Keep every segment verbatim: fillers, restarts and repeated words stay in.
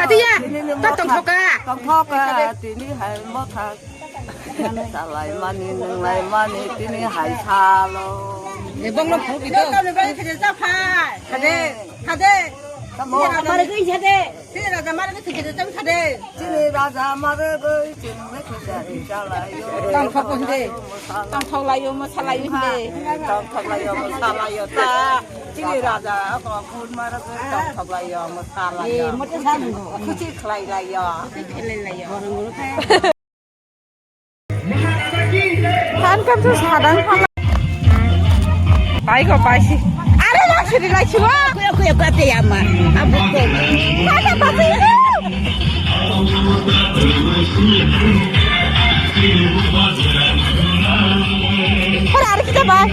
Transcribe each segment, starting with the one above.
Tiya, ta tongthoka. Tongthoka, tini hai motha. Salai mani, nunglai mani, tini hai salo. Ebong lo phuki do. Khade, khade. Tamo. Khade. Sini raja mare gwi sade. Sini raja mare gwi sade, sade. Sini raja mare gwi sini sade, chalayo. Tongthok hinde. Tongthok layo, mosalayo hinde. Tongthok layo, mosalayo ta. Sini raja ko phun mare gwi tongthok layo, mosalayo. Eh, mote sabo. Khusi khlai layo. Khusi khlai layo. Than kam tu sadang phala. Pai ko pai si. Are la siri la siwa. Kuya kuya kate yama. Abu ko. Pai ko pai si. Hora are kita bai.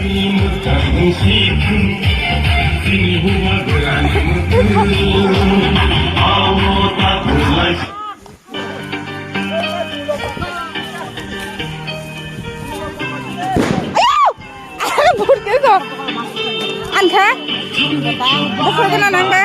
Ayo! Burke ko. Angkha. Bukro kena nang ba.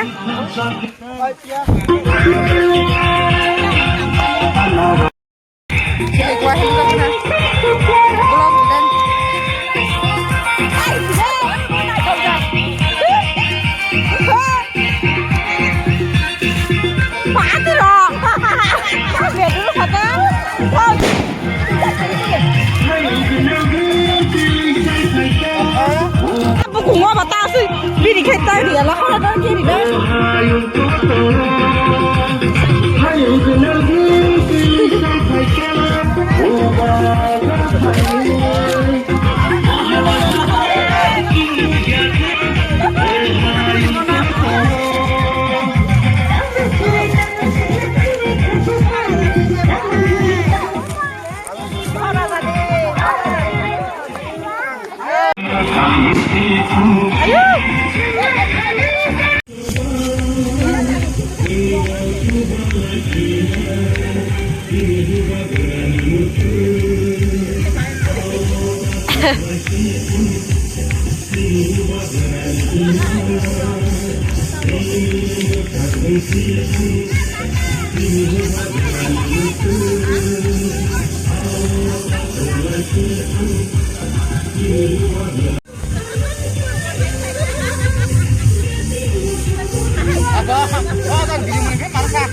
Bukungo bata si biri khai tai ri ala hora don kiri da. Abo, oh, kan bini mungkin marka.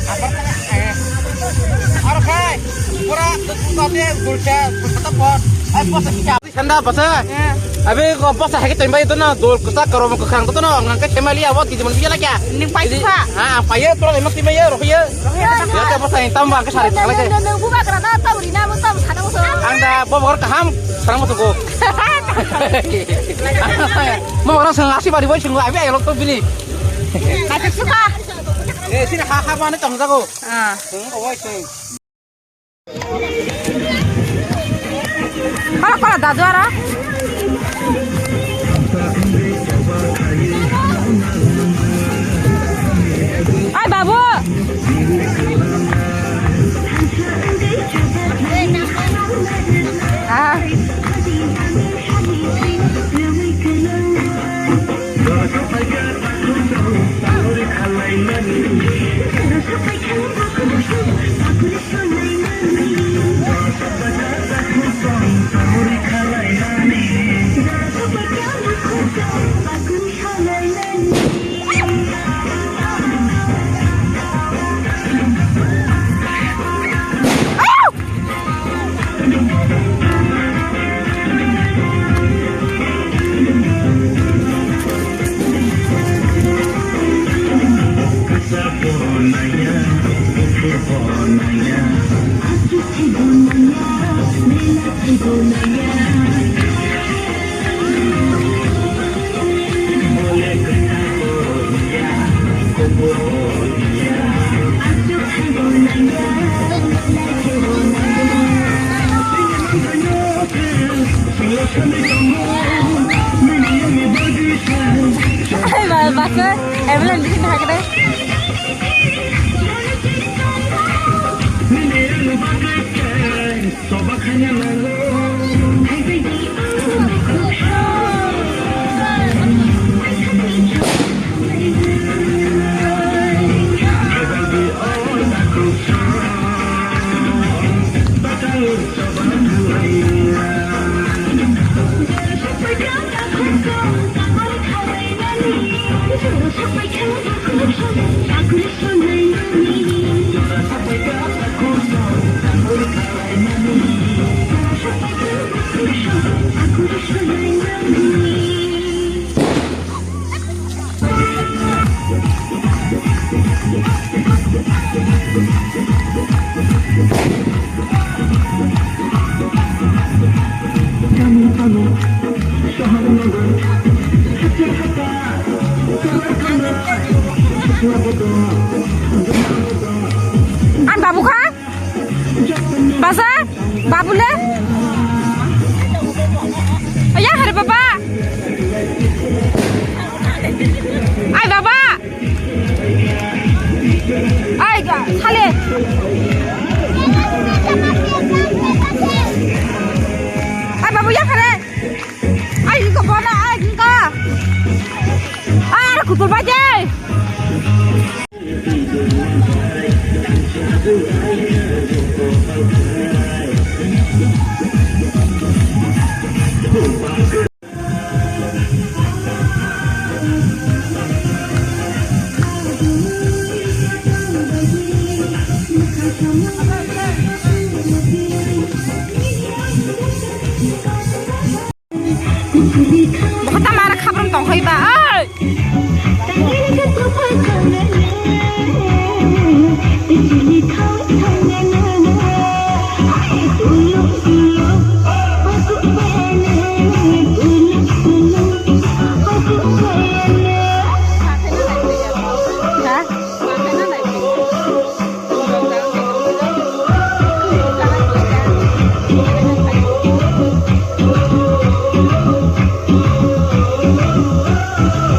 Apa, eh. Aro khai, pura, tu, tu, tu, tu, gulcha, gulcha, tu, pot. Eh, pot, kita. Sanda basa. Eh. Abi ko basa hai ke tembai to na, dol kwchak karom kwkhwrang to na, nang ke temali abo tiji man biya la kya? Ning pai kha. Ha, pai ye, tora emak timai ye, roh ye. Ya ta basa yang tambah ke sari thanglai ke. Nang buka kra ta ta uri na mo ta sana mo so. Ang da bo bor kaham, sarang mo ko. Mo bor sang asi bari boy sing abi ayok to bini. Pai kha. Eh, sini ha ha mane tong jago. Ah. Hmm, owai sing. Kala kala dadu aro. Ai babu. Ah. Ai, ba, basa, ambulance bikin hakre. Ang babu kha? Basa? Babu le? Ayah, hari baba. Ai baba. Ai ga, sale. Ai babu ya khare. Ai ko bona ai ka. Ai kutul baje. Bwkha tamara khabrum tongkhai ba, oi!